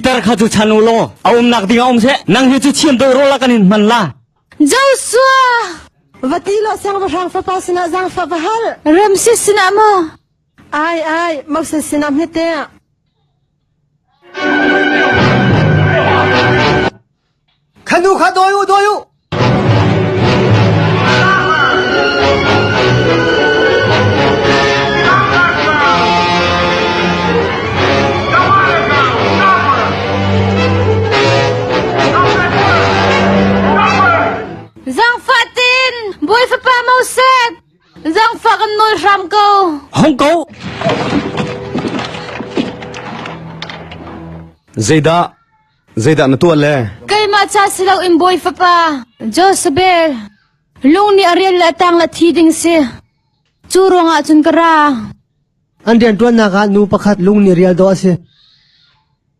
Peter kha cu chan u law a umnak ding ah um seh. Nang hi cu thiam deuh rawl ah kan in hman la. Joshua! Va ti law siangpahrang fapa sinah zaangfah va hal. Ramses sinah maw? Ai ai, Moses sinah hmete. Kha nu kha dawi u, dawi u! Zaangfah tein Bawi fapa Moses, zaangfah kan nawl hram ko. Hong ko! Zeidah Zeidah na tuah le? Keimah ca si loin Bawi fapa Josabel lung nih a rial le a tang le thi ding si. Cu ruangah cun ka ra. An rianṭuannak ah nu pakhat lung nih rial dawh a si.